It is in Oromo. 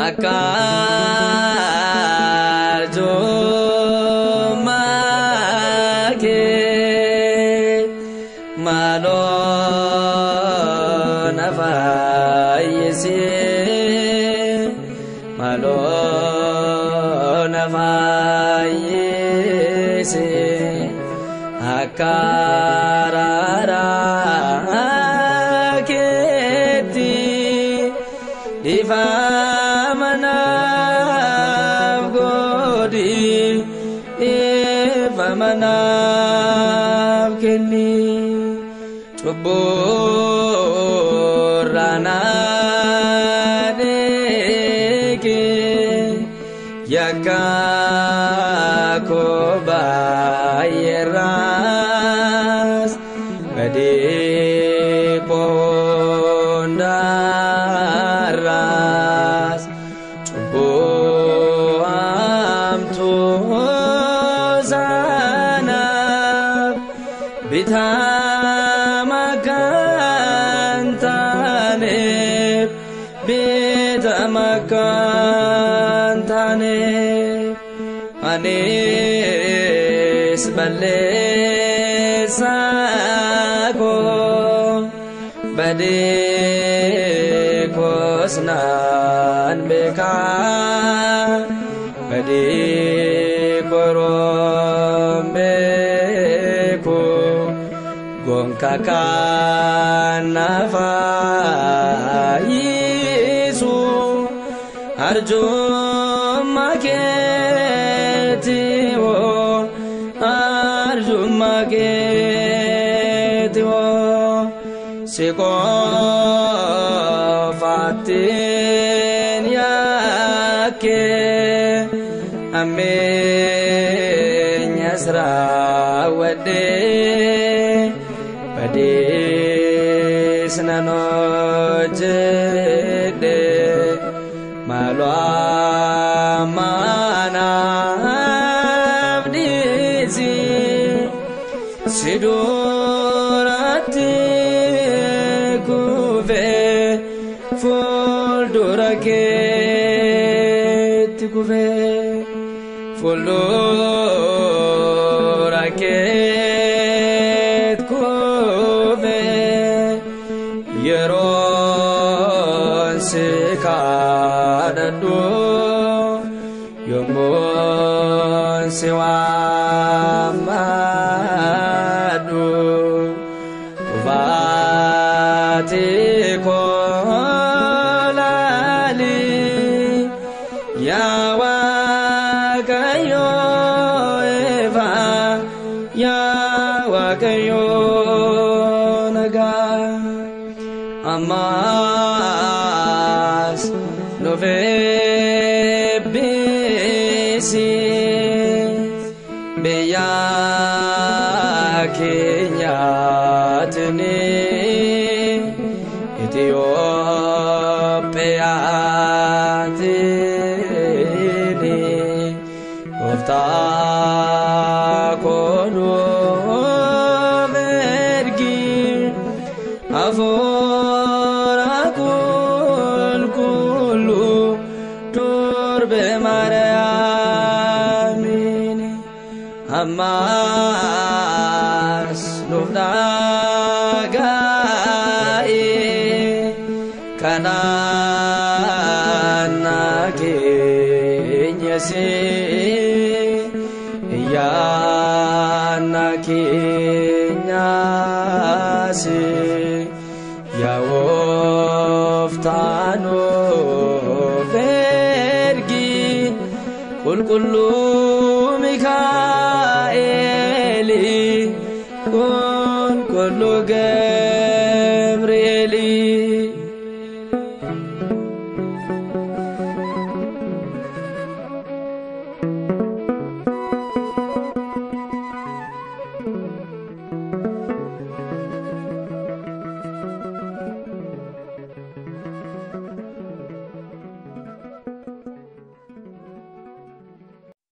Akka arjummaa kee maaloo na fayyisi, maaloo na fayyisi, akka araara keetti dhiifama naaf godhi, dhiifama naaf kenni, cubburraa na dhiqi, yakka koo baay'eerraas badii koo hundarraas cubbuu hamtuu sanaaf bitama kan taaneef, bitama kan taaneef, anis balleessaa koo badii koos naan beekaa, badii koroon beeku gonka kan na fayyisu arjummaa keeti hoo, arjummaa keeti hoo, si qofaattiin yakkee ammeenyas raawwadhee badiis nan hojjedhe, maaloo amma naaf dhiisi, si duratti kufee, fuuldura keetti kufee, fuuldura keetti kufee, yeroon si kadhadhu, yommuun si waammadhu, kufaatii koo laali, yaa Waaqayyo ifa, yaa Waaqayyo nagaa, ammas nuuf eebbisi, biyya keenyaatini Itoophiyaatini, gooftaa koo nuuf ergi hafuura qulqulluu durbe Maariyaamiin, ammas nuuf dhaga'i kadhannaa keenyas, iyyaanna keenyas, yaa gooftaa nuuf ergi qulqulluu Mikaa'eli, qulqulluu Gabri'eel.